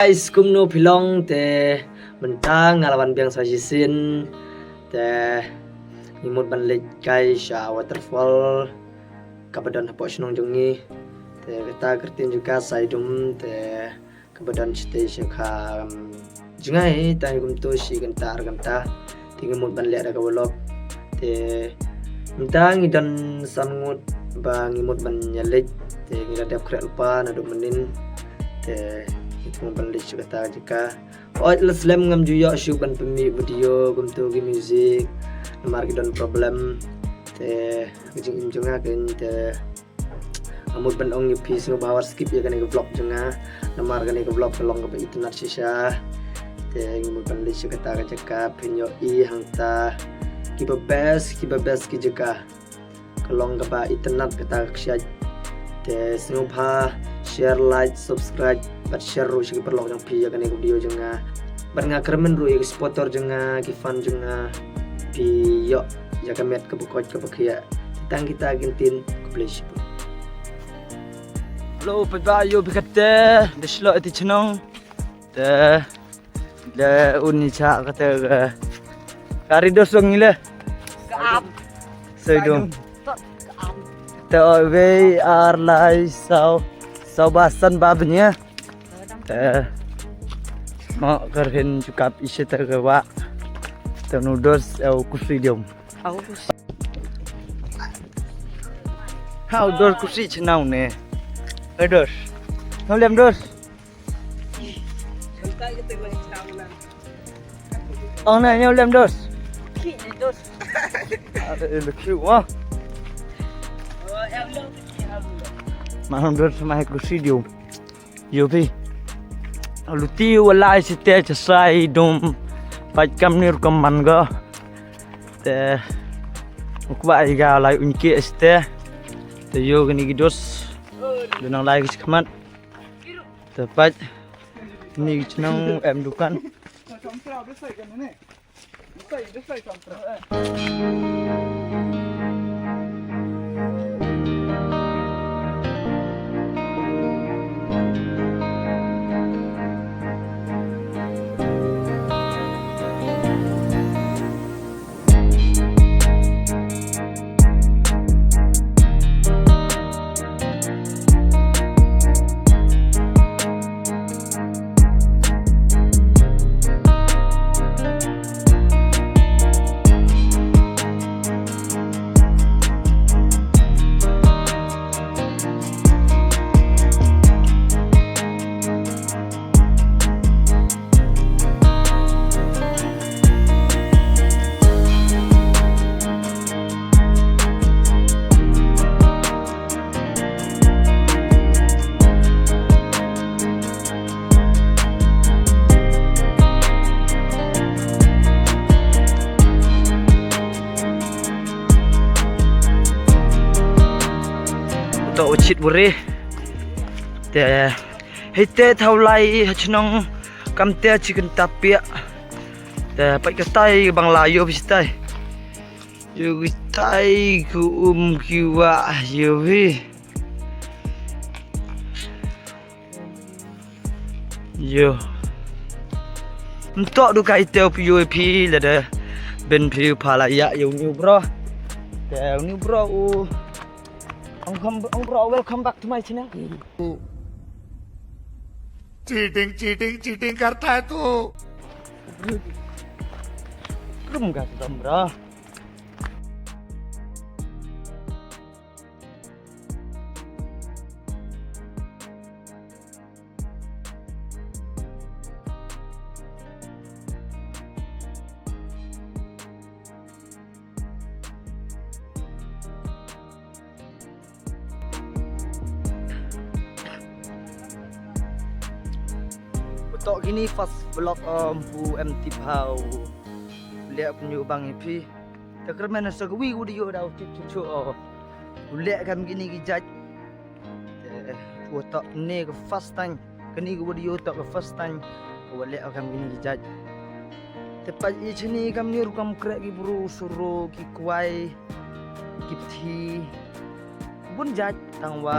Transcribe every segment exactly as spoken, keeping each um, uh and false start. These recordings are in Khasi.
Guys, kumno phi long? Te mynta nga la wan biang sa shisien. Te ngi mut ban leit kai sha waterfall kaba don hapoh shnong jong ngi. Te kata ka rtien jong ka Saidum, te kaba don shatei sha kha, um, jngai, tang kumto shi kynta ar kynta. Te ngi mut ban leh da ka vlog. Te mynta ngi don san ngut ba ngi mut ban ïaleit. Te ngi la dep khreh lypa naduh mynnin. Te ngi mut ban leit sha kata ka jaka. Oi, la slem ngam ju ïoh shuh ban pynmih video kumto ki music. Namar ki don problem. Te ka jingim jong nga kein te nga mut ban ong ïa phi sngewbha wat skip ïa kane ka vlog jong nga. Namar kane ka vlog ka long kaba itynnad shisha. Te nga mut ban leit sha kata ka jaka, phin ïohi hangta kiba best, kiba best ki jaka. Ka long kaba itynnad kata ka kshaid. Te sngewbha share, like, subscribe bad share ruh sha ki paralok jong phi ïa kane ka video jong nga. Bad nga kyrmen ruh ïa ki supporter jong nga, ki fan jong nga, phi ïoh ïa ka met kaba koit kaba khiah. Te tang kita ki ktien, khublei shibun. Hello, paidbah, ïoh phi kate, da shlok ïa ti chnong. Te da un ïa cha kate ka kari dos dong ile. Ka ap. Saidum. Te oi wei ar lai saw, saw ba san ba bnya. Te mo kar hin chukap ise te ka wa. Te nu dos eu kusidium. Au kus. Hau dos kusi chnau ne. Eh, dos. Nau lem dos. Ong na nyau lem dos. Ki dos. Ada ele ki wa. Ma hong dos ma kusidium. Ïoh phi. Luti wa lai site cha Saidum. Pait kam ni rukom man go. Te u kba i ga lai un ki este. Te ïoh kini ki dos. Dunang lai ki khmat. Te pait ni ki chnong em dukan. To u chit buri. Te hei te thaw lai ha chnong kam te chi kan tapia. Te pai ka tai bang la ïoh phi tai. Ïoh ki tai ku um ki wa ïoh phi. Ïoh. Ntok du kai te u phi ïoh phi lada ben phi pha la ïa ïoh new bro. Te new bro u. Ong bro, welcome back to my channel. Cheating, cheating, cheating करता है तू। Krum ka krum bro. Betok kini first vlog, um, pu em tip hau. Leh pun yu bang ipi. Te kyrmen sa kwi video da u tip chuchu, oh. U leh kam kini ki jait. Te u tok ne ka first time. Kani ka video tok ka first time. Ka wa leh kam kini ki jait. Te pat i chini kam ni rukom krek ki bru suru ki kwai. Ki pthi. Bun jait tang wa.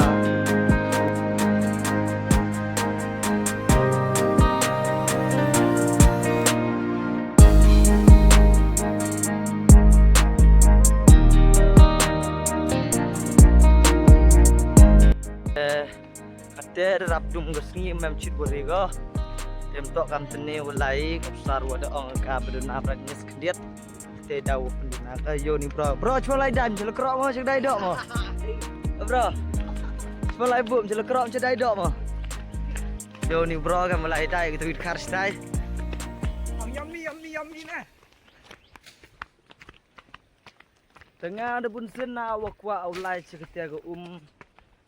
Rap dum ka sngi mem chit wari ko. Em tok kam tene walai ka psar wa da ong ka beduna brak nis kdiat. Te daw beduna ka yo ni bro. Bro, chwa lai dan, chwa krok mo, chwa dai dok mo. Bro. Chwa lai bum, chwa krok, chwa dai dok mo. Yo ni bro, kam lai dai, kita wit kar stai. Yummy, yummy, yummy na. Tanga da bun sen na wa kwa u lai chakate ka um.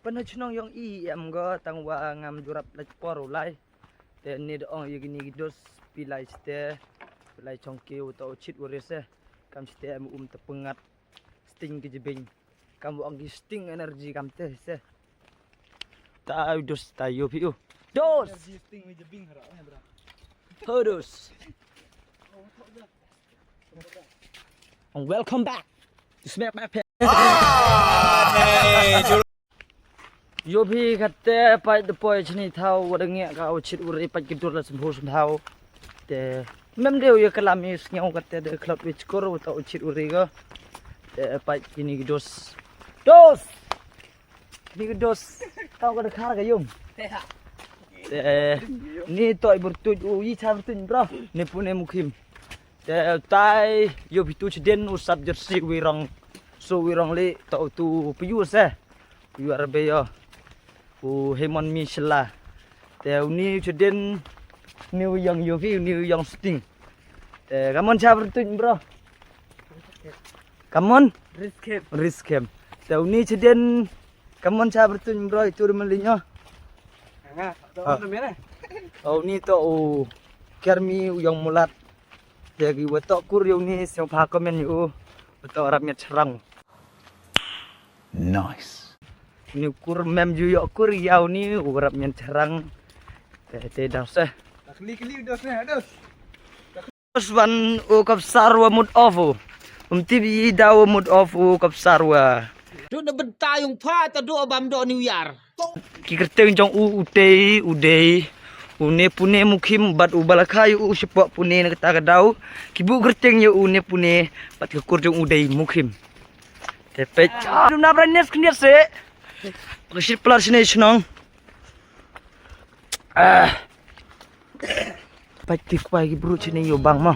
Pan ha chnong yong i em go tang wa ngam jurap lach por u lai. Te ni da ong yagi ni dos pi lai chite. Pi lai chong ke u to chit u rese. Kam chite em um ta pengat. Sting ki jibing. Kam wa ong ki sting energy kam te se. Ta u dos ta yo pi u. Dos! Energy sting wi jibing hara, eh, bro. Ho dos. And welcome back to Smack My Pants. Yo phi kate pait de poi chini thaw wa da ngi ka u chit u ri pait ki dur la sum hu sum thaw. Te mem de u ya kalam i sngew kate de cloud wich kor wa ta u chit u ri go. Te pait kini ki dos. Dos! Ni ka dos. Tau ka dakhar ka yung. Te ni toi bertuj u yi cha bertuj bro. Ni pune mukim. Te tai yo pitu chden u sap jersey wirong. So wirong le tau tu piyu se. Piyu arbe yo. U hemon mi shela. Te u ni chden ni u yang yo pi ni u yang sting. Te kamon cha bertuj bro. Kamon? Riskem. Riskem. Te u ni chden kamon cha bertuj bro itu de melinyo. Nga, to Ah. Uni to u kermi u yong mulat. Te ki wa to kur yo ni se pha komen yo. Wa to rap miat cherang. Nice. Ni kur mem ju yo kur ya u ni u rap miat cherang. Te te dang se. Kli kli dos ne, dos. Swan u kap sar wa mut off u. Um tip i da wa mut off u kap sar wa. Duk na bynta yung pha ta duk bam duk New Year. Ki kerteng jong u u tei u dei. U ne pune mukim bat u balakai u shepok pune na kata ka dau. Ki bu kerteng ya u ne pune bat ka kur jong u dei mukim. Te pech. Dum na bra nes kniat se. Ka shit plar sine shnong. Ah. Pai ti kwai ki bru chini yo bang mo.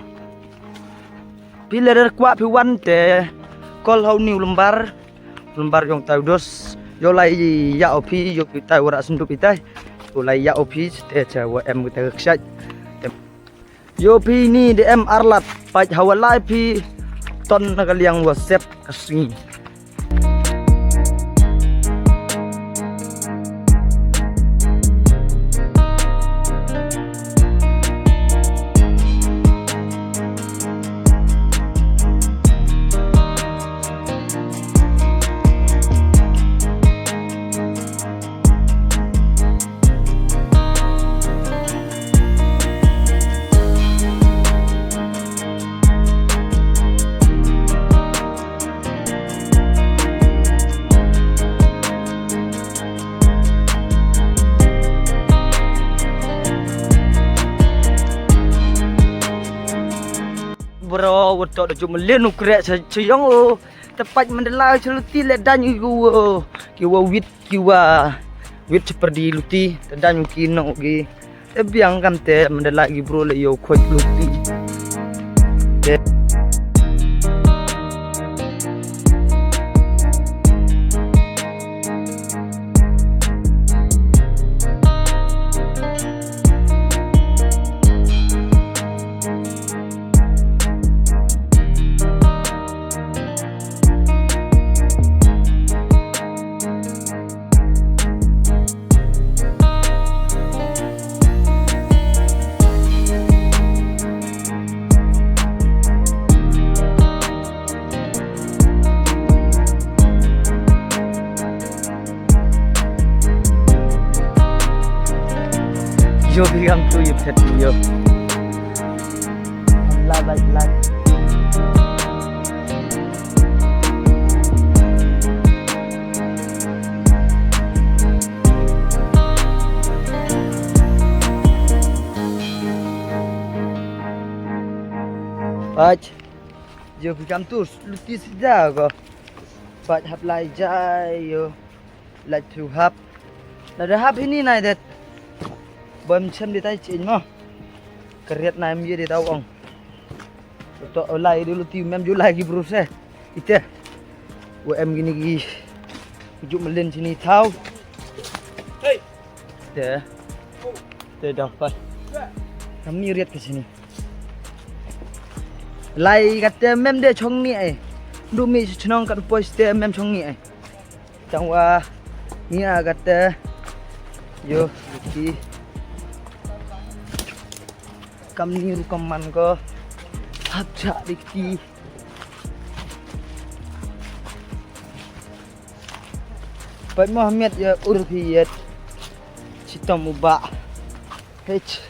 Pi le der kwa pi wan te. Kol hau ni u lembar. Lembar yong tau dos. Yo lai ya o pi yo pi tai wara sendu pi tai. Yo lai ya o pi te cha wa em kita ksat. Yo pi ni de em arlat. Pai hawa lai pi ton na ka liang wa sep ka sngi. Bro, wa to da jumlin u krek cha cha yong u. Te pait Mandalay cha luti le dan u ki wa wit ki wa wit cha perdi luti te dan u ki no ki. Te biang kam te Mandalay ki bro le yo khoj luti. Te Yo, bigam tu, yo, pet, yo. Bla, bla, bla. Pach. Yo, bigam tu, luti sida ko. Pach hap lai jai, yo. Lai tu hap. Nada hap ini nai det. Bam chem di tai chin mo. Kariat na em ye di tau ong. To lai di lu ti mem ju lai ki bru se. Ite. Wa em gini ki. Ju melin sini tau. Hey. Te. Te dah pas. Kami riat ke sini. Lai kate mem de chong ni ai. Du mi chnong kat poi ste mem chong ni ai. Tang wa ni a kate. Yo ki. Kam ni ru kam man ko. Hap cha di ki. Pat Mohammed ya ur ki yet. Chitom u ba. Hech.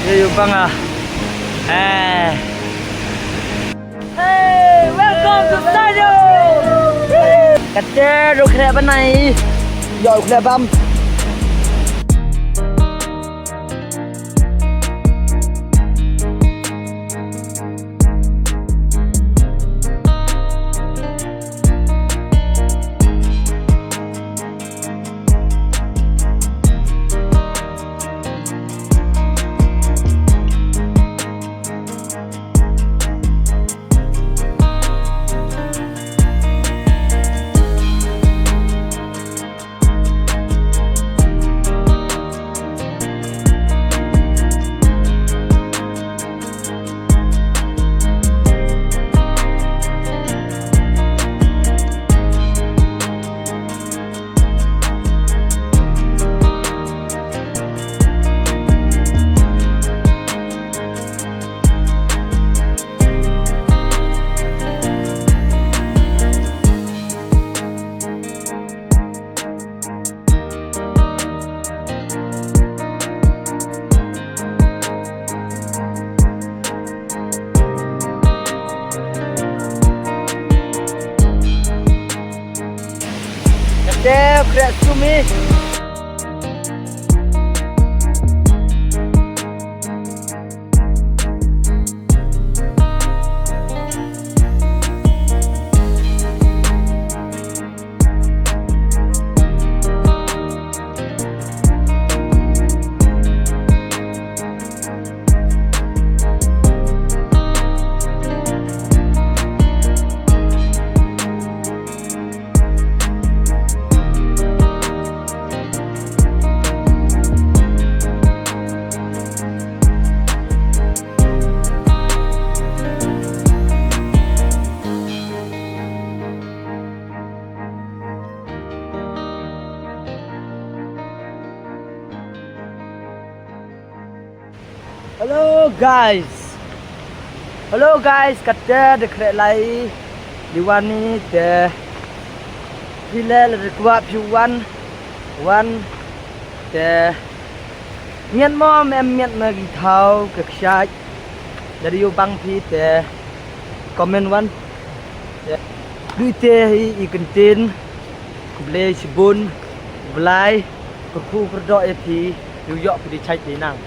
Ye yu banga. Eh. Hey, welcome to Sayo. Kate ru kre banai. Yo kre bam. Dep krek sumi. Hello guys. Hello guys, kate de krek lai. Di wan ni te. Phi le le de kwah phi wan. Wan te. Miat mo em miat na ki thaw ka kshaid. Dari u bang phi te. Comment wan. Te. Dui te hi i kentin. Khublei shibun. Blai. Kyrkhu kyrdoh ïa phi. Ïoh ïoh phi di chait di nang.